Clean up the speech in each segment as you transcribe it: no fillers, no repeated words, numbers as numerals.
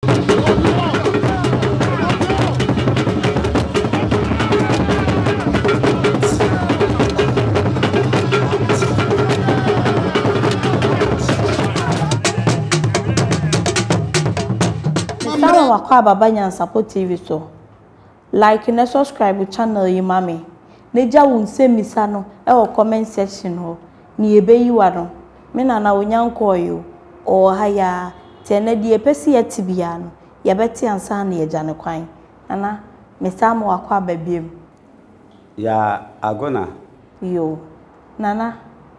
Mesan ma wakɔ Ababa Nyansapɔ TV so. Like na subscribe channel yi ma me na gya wo nsɛmmisa no wɔ comment section hɔ na yɛbɛyi w'ano. Me nana ɔnya nkɔɔeɛ o, ɔwɔ ha yi ara nti ɛnnɛ deɛ yɛpɛ sɛ yɛte biara no yɛbɛte ansa na yɛagya no kwan. Nana, mesan ma wakɔ aba biom. Yaa Agona. Yoo. Nana,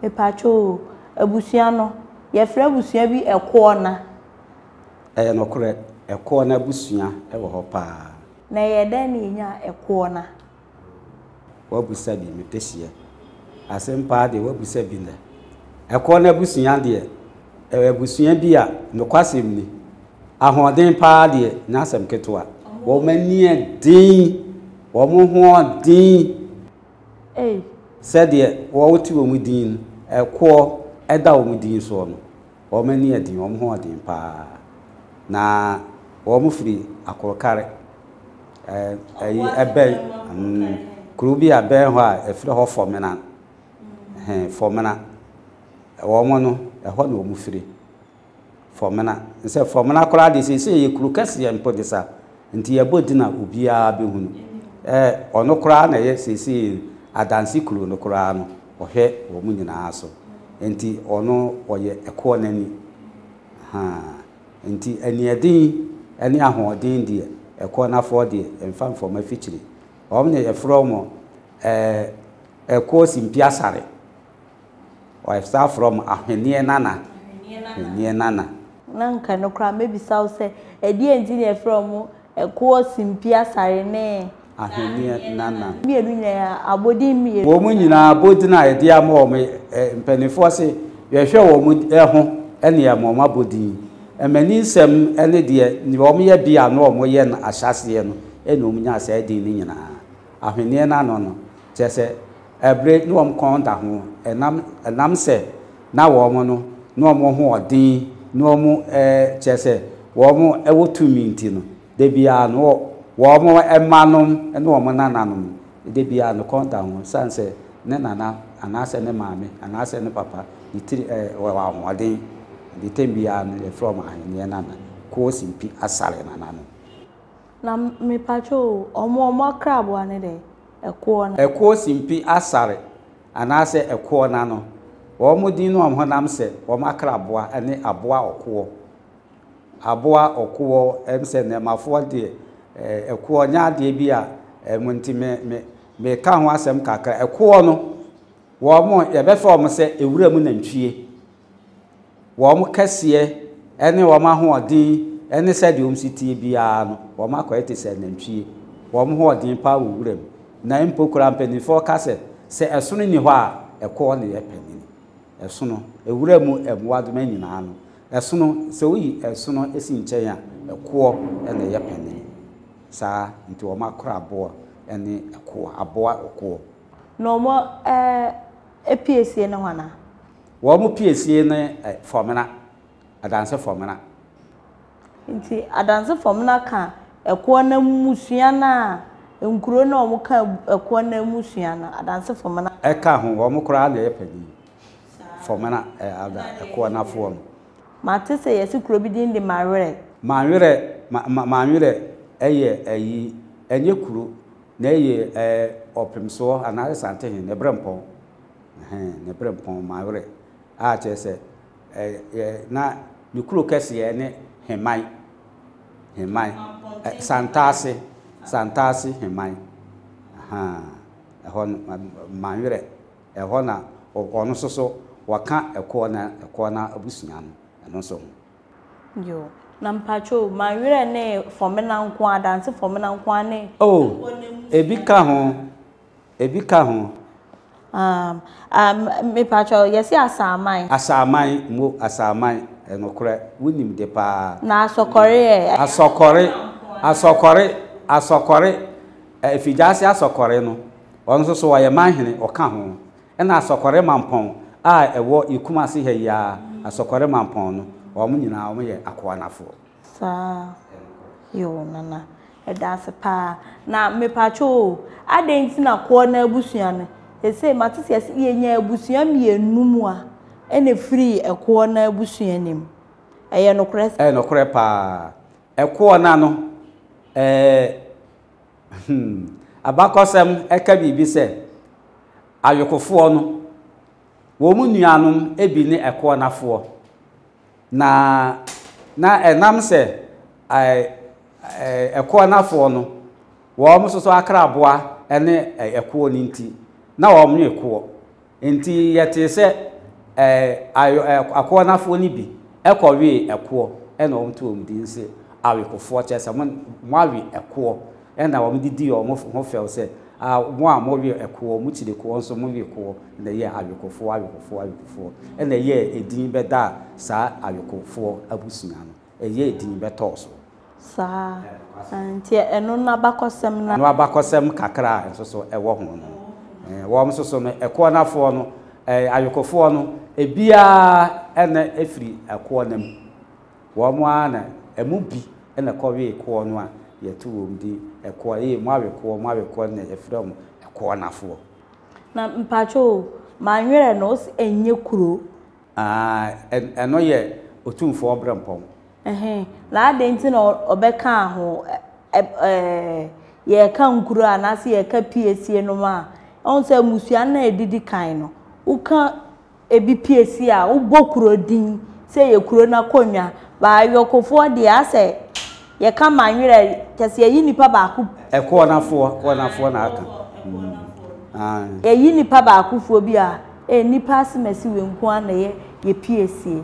mepaakyɛw o, abusua no, yɛfrɛ abusua bi Ɛkoɔna. Ɛyɛ nokorɛ, Ɛkoɔna abusua wɔ hɔ paa. Na ɛyɛɛ dɛn na yɛnyaa Ɛkoɔna? Woabisa bi, me dehyeɛ. Asɛm paa deɛ woabisa bi nnɛ. Ɛkoɔ no abusua deɛ, ɛyɛ abusua bi a nokwasɛm ni, ahoɔden paa deɛ nyɛ asɛm ketewa. Wɔn ani yɛ den, wɔn ho ɔden. Ei. Sɛdeɛ wɔte wɔn din no, ɛkoɔ da wɔn din soɔ no. Wɔn ani yɛ den, wɔn ho yɛ den pa ara. Na wɔfiri Akorokare, ɛyi ɛbɛn mm, kuro bi a ɛbɛn hɔ a yɛfrɛ hɔ Fɔmena. Ɛhɛn, Fɔmena. Wɔn no, ɛhɔ na wɔfiri. Fɔmena. Sɛ Fɔmena koraa deɛ seesei ɛyɛ kuro kɛseɛ mpo de sa. Nti yɛbɔ din a obiara bɛhunu. Ɛɛ, ɔno koraa na ɛyɛ seesei adanse kuro no koraa no, ɔhwɛ wɔn nyinaa so. Nti ɔno ɔyɛ ɛkoɔ no ani. Ahaa. Nti aniɛden ne ahoɔden deɛ, ɛkoɔ no afoɔ deɛ, ɛmfa mfɔm afikyire. Wɔn na yɛfrɛ wɔn ɛɛ ɛkoɔ simpiasare. Wɔsan frɛ wɔn ahweneɛ nana. Ahweneɛ nana. Na nka no koraa mɛbisa wo sɛ, ɛdeɛn nti na yɛfrɛ wɔn ɛkoɔ simpie asare ne. Ahweneɛ nana. Mmienu nyinaa abɔdin mmienu. Wɔn nyinaa abɔdin a yɛde ama wɔn, mpanimfoɔ se yɛhwɛ wɔn ho na yɛama wɔn abɔdin. Mmaninsɛm ne deɛ wɔyɛ bea na wɔyɛ no ahyɛaseɛ no na wɔnyaa saa din no nyinaa. Ahweneɛ nana no, kyerɛ sɛ Ɛbere ne wɔn kɔn da ho, ɛnam ɛnam sɛ na wɔn no ne wɔn ho ɔden ne wɔn ɛɛ kyerɛ sɛ wɔn wɔ tumi nti no, da biara no wɔ wɔn mma nom ne wɔn nananom da biara no kɔn da ho sane sɛ ne nana anaasɛ ne maame anaasɛ ne papa ne tiri ɛɛ wɔ ahoɔden nti tɛm biara no yɛfrɛ wɔn ahenneɛ nana, Koosimpi Asare nananom. Na mepakyɛ o, ɔmo ɔmo akraboa ne dɛn? Ɛkoɔ no. Ɛkoɔ Simpi Asare anaasɛ Ɛkoɔ no ano. Wɔn din no wɔn honam sɛ wɔn akraboa ne aboa ɔkoɔ. Aboa ɔkoɔ ɛm sɛ nnɛɛmafoɔ deɛ ɛkoɔ nyɛ adeɛ bi a ɛmo nti me me meka ho asɛm kakra. Ɛkoɔ no wɔn yɛbɛfrɛ wɔn sɛ ewura mu nantwie. Wɔn kɛseɛ ne wɔn ahoɔden ne sɛdeɛ wɔn si teɛ biara no, wɔn akɔyɛ te sɛ anantwie. Wɔn ho ɔden paa wɔ wuram. Na mpo koraa mpanimfoɔ ka sɛ, sɛ ɛsono nni hɔ a, ɛkoɔ na ɛyɛ panin. Ɛsono, nwura mu mmoadoma nyinaa no, ɛsono, sɛ woyi ɛsono si nkyɛn a, ɛkoɔ na ɛyɛ panin. Saa nti wɔn akora aboɔ ne ɛkoɔ, aboa ɔkoɔ. Na wɔn piesie ne hwan a? Wɔn piesie ne Fɔmena, Adanse Fɔmena. Nti Adanse Fɔmena ka ɛkoɔ no mmusua no a, nkuro no a wɔn ka ɛkoɔ no mmusua no, Adanse Fɔmena. Ɛka ho, wɔn koraa na ɛyɛ panin. Fɔmena, ada, ɛkoɔ no afoɔ no. Mate sɛ yɛse kuro bi din de Mawerɛ. Mawerɛ, ma, ma, Mawerɛ ɛyɛ ayi, ɛnyɛ kuro, na ɛyɛ ɛɛ Ɔpemsoɔ anaasɛ Santehene, ne berempɔn. Ɛhɛn, ne berempɔn, Mawerɛ, a kyerɛ sɛ, ɛ, na ne kuro kɛseɛ ne Heman, Heman, ɛ, Santase, Santase Heman, ahaa, ɛhɔ no, Mawerɛ, ɛhɔ na ɔno nso so wɔka ɛkoɔ na ɛkoɔ no abusua no, ɛno nso ho. Yo, na mpakyɛ o, Mawerɛ ne Fɔmena nko ara, Adanse Fɔmena nko ara ne. Oh, ebi ka ho, Ebi ka ho. Um, um, mepakyɛw, yɛse Asaaman. Asaaman, mo, Asaaman, ɛnokorɛ, wonim de paa. Na Asɔkɔre ɛ? Asɔkɔre, Asɔkɔre, Asɔkɔre, ɛ, Afigyaase Asɔkɔre no, ɔno nso so ɔyɛ manhene, ɔka ho. Ɛna Asɔkɔre Mampɔn a ɛwɔ yɛ Kumasi ha yi ara, Asɔkɔre Mampɔn no, wɔn nyinaa wɔyɛ Akoanafoɔ. Saa. Yoo Nana, yɛda ase paa. Na mepakyɛw o, adɛn nti na koɔ no abusua no, seesei mate sɛ yɛse yɛnya abusua mmienum a ɛna ɛfirii ɛkoɔ no abusua no mu. Ɛyɛ nokorɛ saa? Ɛyɛ nokorɛ paa. Ɛkoɔ no ano, ɛɛ hmm, abakɔsɛm ɛka biribi sɛ, ayokofoɔ no, wɔn nuanom bi ne ɛkoɔnafoɔ. Na na ɛnam sɛ ɛkoɔnafoɔ no, wɔn nso so akraboa ne ɛkoɔ no nti, na wɔn ne koɔ. Nti yɛtee sɛ akoɔnafoɔ no bi kɔwee ɛkoɔ, ɛna wɔn too wɔn din sɛ awekofoɔ, kyerɛ sɛ moawe ɛkoɔ. Ɛna wɔn de dii wɔn ho fɛw sɛ, Ah, mo a mowe ɛkoɔ, mokyiri koɔ nso mowe koɔ, na ɛyɛɛ awekofoɔ, awekofoɔ, awekofoɔ. Ɛna ɛyɛɛ edin bɛdaa saa awekofoɔ abusua no. Ɛyɛɛ edin bɛtɔɔ so. Saa, nti ɛno no abakɔsɛm no. Ɛno abakɔsɛm kakra a nso so ɛwɔ ho no. Wɔn nso so no, ɛkoɔnafoɔ no, awekofoɔ no, ebiara ɛna ɛfiri ɛkoɔ no mu. Wɔn ara na ɛmu bi na ɛkɔwee koɔ no a yɛto wɔn din ɛkoɔ, ee moawe koɔ, moawe koɔ na yɛfrɛ wɔn ɛkoɔnafoɔ. Na mpakyɛ o, manwerɛ no, wose ɛnyɛ kuro? Aah, ɛno yɛ Otumfoɔ Brɛmpɔn. Ɛhee, na adɛn nti na ɔbɛkaa ho? Ɛ, yɛreka nkuro anaasɛ yɛreka piesie nom a, wohu sɛ mmusua no a ɛdidi kan no, woka ebi piesie a, wobɔ kuro din sɛ ɛyɛ kuro no akonnwa. But ayɔkofoɔ deɛ asɛ yɛka manwerɛ kyɛ sɛ yɛyi nipa baako. Ɛkoɔnafoɔ, koɔnafoɔ na aka. Yɛyi nipa baakofoɔ bi a, ee nipa asemasi wei nko ara na ɛyɛ yɛ piesie.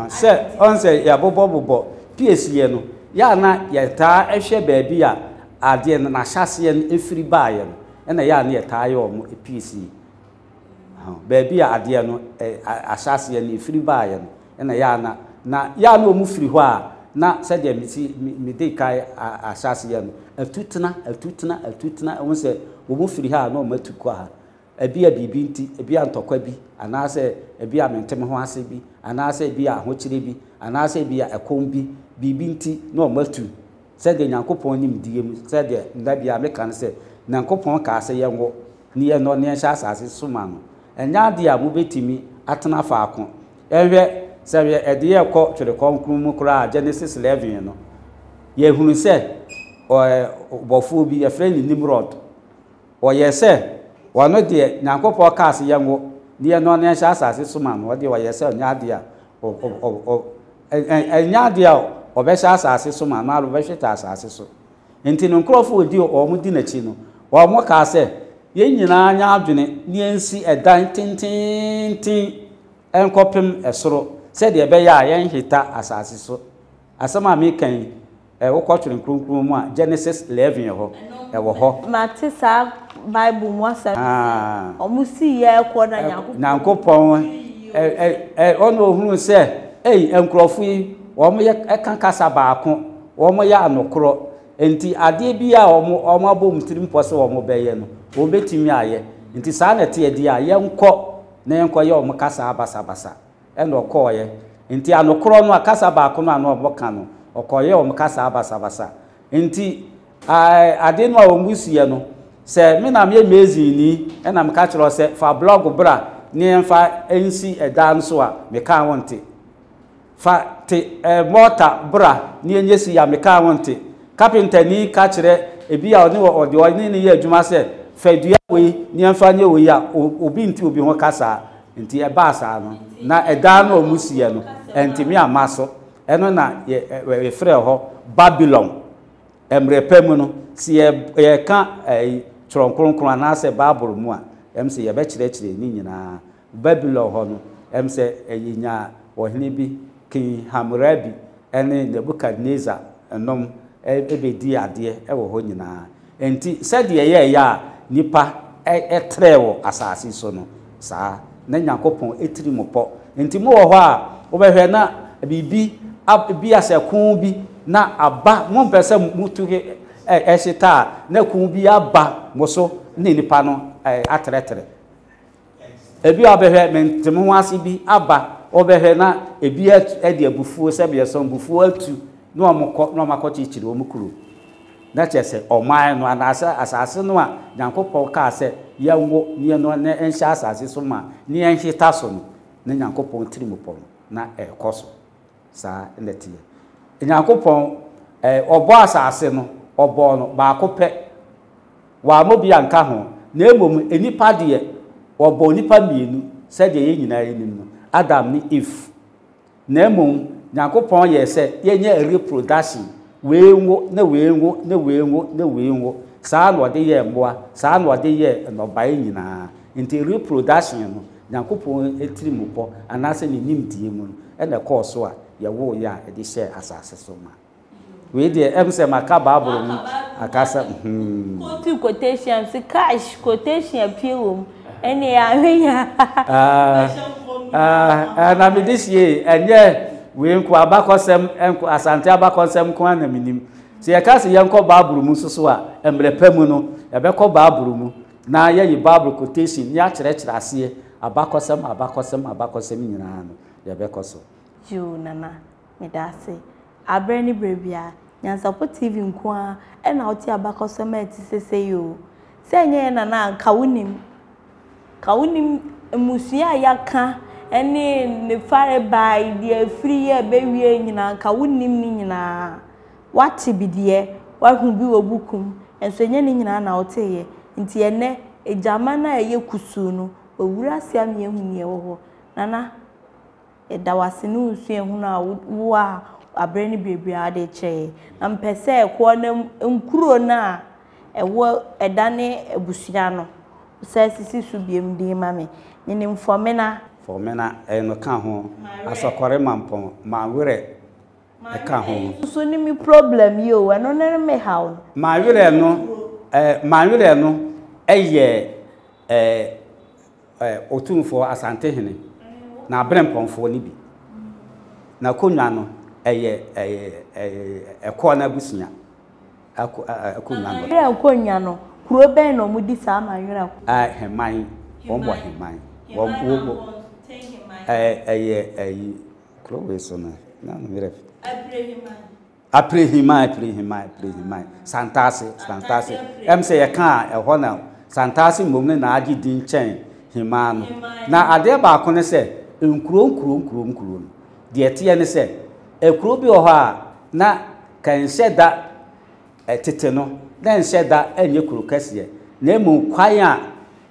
Sɛ ɔn sɛ yɛabobɔbobɔ piesie no, yɛ a na yɛtaa hwɛ baabi a adeɛ no n'ahyɛaseɛ no firi baeɛ no, ɛna yɛ a na yɛtaa yɛ wɔn piesie. Baabi a adeɛ no ahyɛaseɛ no ɛfiri baeɛ no, ɛna yɛ a na, na yɛ a na wɔn firi hɔ a, na sɛdeɛ mesi, mede kan ahyɛaseɛ no, atutena, atutena, atutena, ɛho sɛ wɔn firi ha a na wɔn atu kɔ ha. Ebi a biribi nti, ebi a ntɔkwa bi, anaasɛ ebi a mente me ho ase bi, anaasɛ ebi a ahokyere bi, anaasɛ ebi a ɛkɔm bi, biribi nti na wɔn atu. Sɛdeɛ Nyankopɔn nimdeɛ mu, sɛdeɛ nna biara meka no sɛ, Nyankopɔn kaa sɛ yɛnwo, ne yɛnnɔ, ne yɛnhyɛ asase so ma no. Ɛnyɛ adeɛ a mobɛtumi atena faako. Ɛnhwɛ, sɛ yɛ ɛde yɛ kɔ Twere Kronkron mu koraa a, Genesis 11 no, yɛhunu sɛ ɔɛ, ɔbɔfoɔ bi, yɛfrɛ no Nimrod. Ɔyɛɛ sɛ, ɔno deɛ, Nyankopɔn kaa sɛ yɛnwo, ne yɛnnɔ, ne yɛnhyɛ asase so ma no, ɔdeɛ ɔyɛɛ sɛ ɔnyɛ adeɛ a, ɔ, ɔ, ɔ, ɔ, Ɛnyɛ adeɛ a ɔbɛhyɛ asase so ma anaa ɔbɛhwete asase so. Enti ne nkurɔfoɔ a wɔdi wɔn di n'akyi no, wɔkaa sɛ, Yɛn nyinaa nyɛ adwene na yɛnsi ɛdan tenteenten nkɔpem ɛsoro, sɛdeɛ ɛbɛyɛ a yɛnheta asase so. Asɛm a mereka yi, Wokɔ Twere Kronkron mu a, Genesis 11 hɔ, ɛwɔ hɔ. Mate saa Bible mu asɛm no sɛ, wɔn sii yɛ rekɔ na Nyankopɔn. Nyankopɔn, ɔna ohunuu sɛ, ei, nkurɔfo yi, wɔn yɛ ɛka kasa baako, wɔn yɛ anokorɔ, nti adeɛ bi a wɔn wɔn abɔ wɔn tirim pɔ sɛ wɔn bɛyɛ no, wɔn bɛtumi ayɛ. Nti saa na ɛteɛ deɛ a, yɛnkɔ na yɛnkɔyɛ wɔn kasa basabasa. Ɛna ɔkɔɔeɛ. Nti anokorɔ no a kasa baako no a na wɔka no, ɔkɔyɛɛ wɔn kasa basabasa. Nti adeɛ no a wɔsiiɛ no, sɛ me na meyɛ masonni ɛna meka kyerɛ wo sɛ fa blɔg bra ne yɛmfa nsi ɛdan no so a, mekaa wo nte. Fa te mɔɔta bra ne yɛnyɛ si a, mekaa wo nte. Kapentani ka kyerɛ ebi a ɔne ɔde ɔne no yɛ adwuma sɛ fa dua wei ne yɛmfa nyɛ wei a, obi nte obi ho kasa. Nti ɛbaa saa no, na ɛdan no a wɔsiiɛ no, ɛntumi amma so. Ɛno na yɛfrɛ hɔ Babilon. Mmerɛ pa mu no, sɛ yɛreka Twerɛ Kronkron anaasɛ Bible mu a, ɛm sɛ yɛbɛkyerɛkyerɛ ne nyinaa. Babilon hɔ no, ɛm sɛ yɛnyaa ɔhene bi, King Hammurabi ne Nebukadnesar nom bɛdii adeɛ wɔ hɔ nyinaa. Enti sɛdeɛ ɛyɛeɛ a nnipa trɛɛ wɔ asase so no, saa na Nyankopɔn tirimupɔ. Enti mowɔ hɔ a, wobɛhwɛ na biribi bi a sɛ ko bi na aba, mompɛ sɛ motu hyeta a, na ko bi aba mo so ne nnipa no atrɛtrɛ. Ebi a wobɛhwɛ mente mo ho ase bi aba, wobɛhwɛ na ebi de abufuo, sɛdeɛ ɛsɔ abufuo atu. na wɔkɔ na wɔakɔkyekyere wɔn kuro. Na kyerɛ sɛ, ɔman no anaasɛ asase no a Nyankopɔn kaa sɛ yɛnwo na yɛnnɔ na ɛnhyɛ asase so ma na yɛnheta so no, na Nyankopɔn tirimupɔ no, na ɛrekɔ so. Saa na ɛteɛ. Nyankopɔn, eh, ɔbɔɔ asase no, ɔbɔɔ no baako pɛ. Wammɔ bi anka ho. Na mmom nnipa deɛ, ɔbɔɔ nnipa mmienu, sɛdeɛ yɛn nyinaa yɛnim no, Adam ne Eve. Na mmom Nyankopɔn yɛɛ sɛ yɛnyɛ reproduction, wei nwo na wei nwo na wei nwo na wei nwo. Saa na ɔde yɛɛ mmoa, saa na ɔde yɛɛ nnɔbaeɛ nyinaa. Nti reproduction no, Nyankopɔn tirimupɔ anaasɛ ne nimdeɛ mu no na ɛkɔɔ so a yɛwoeɛ a ɛde hyɛɛ asase so ma. Wei deɛ ɛm sɛ maka Bible mu akasa hmm. Quote quotation sɛ cash quotation apue wɔ mu ɛne ahwɛ ya. Ah, na mede sie ɛnyɛ wei nko abakɔsɛm nko Asante abakɔsɛm nko ara na menim. Sɛ yɛka sɛ yɛnkɔ Bible mu nso so a, mmerɛ pa mu no yɛbɛkɔ Bible mu na yɛyi Bible quotation na yɛakyerɛkyerɛ aseɛ abakɔsɛm abakɔsɛm abakɔsɛm nyinaa no yɛbɛkɔ so. Yoo Nana, Medaase. Aberɛ ne berɛ biara, Nyansapɔ TV nko ara na wote abakɔsɛm a ɛte sɛ sei oo. Sɛ ɛnyɛ yɛn nana a, nka wonim. Nka wonim mmusua a yɛaka ne ne farebae, deɛ ɛfiri yɛ bɛwie nyinaa, nka wonim ne nyinaa. Woate bi deɛ, woahu bi wɔ buku mu, nso ɛnyɛ ne nyinaa na woteeɛ. Nti ɛnnɛ, Agyaman a ɛyɛ kusuu no, wawura ase ama yɛahu deɛ ɛwɔ hɔ. Nana. Yɛda wo ase ne wo suahunu a wo a aberɛ ne berɛ biara wode kyerɛ yɛn. Na mepɛ sɛ kɔɔ na nkuro no a ɛwɔ ɛda ne abusua no, wosan sisi so biom din ma me. Menim Fɔmena. Fɔmena, ɛno ka ho. Asɔkɔre Mampɔn, Mawerɛ ɛka ho. Mawerɛ nso ne me problem yi o, ɛno ne me haw no. Mawerɛ no, Mawerɛ no yɛ Otumfoɔ Asantehene na aberempɔnfoɔ no bi. N'akonnwa no, ɛyɛ ɛkɔɔ n'abusua akonnwa no. Manwerɛ akonnwa no, kuro bɛn na wɔdi saa Manwerɛ akonnwa? Heman, wɔn wɔ Heman. Heman Abɔnten Heman. Ɛyɛ ɛyi kuro wei so no, na me werɛ fi. Apire Heman. Aprehiman, Aprehiman, Aprehiman, Santase, Santase. Ɛm sɛ yɛka a ɛhɔ na Santase mmom ne na agye din kyɛn Hemaa no. Na adeɛ baako ne sɛ, nkuro nkuro nkuro nkuro no, deɛ ɛteɛ ne sɛ, ekuro bi wɔ hɔ a na ka nhyɛ da tete no, na nhyɛ da nyɛ kuro kɛseɛ, na mmom kwan a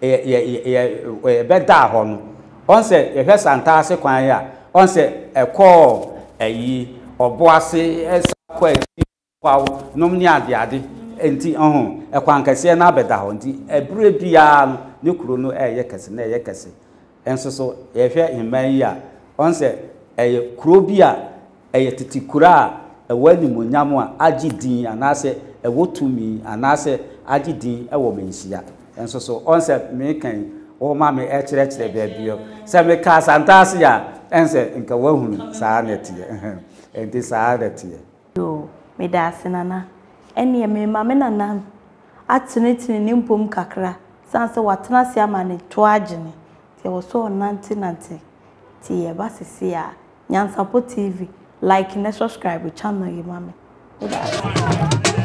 yɛbɛdaa hɔ no, ɔn sɛ yɛhwɛ Santase kwan yi a, ɔn sɛ ɛkɔɔ ayi Ɔboase ɛsan kɔ akyi Kwaw nom ne adeade nti ɔho ɛkwan kɛseɛ no abɛda hɔ nti ɛberɛ biara no ne kuro no ɛyɛ kɛse na ɛyɛ kɛse. Nso so yɛhwɛ Heman yi a, ɔn sɛ ɛyɛ kuro bi a Ɛyɛ tete kuro a ɛwɔ animuonyam a agye din anaasɛ ɛwɔ tumi anaasɛ agye din wɔ Manhyia. Nso so, ɔn sɛ meka yi, woma me kyerɛkyerɛ baabi ɔ. Sɛ meka Asantase a, ɛn sɛ nka woahunu saa na ɛteɛ. Ɛnti saa na ɛteɛ. Yoo, medaase Nana. Ɛneɛ mema me Nana atenetene ne mpom kakra, sane sɛ watena ase ama ne to agyene, nti ɛwɔ sɛ ɔnante nante. Nti yɛba sesei a, Nyansapɔ TV, like na subscribe channel yi ma me. Meda ase.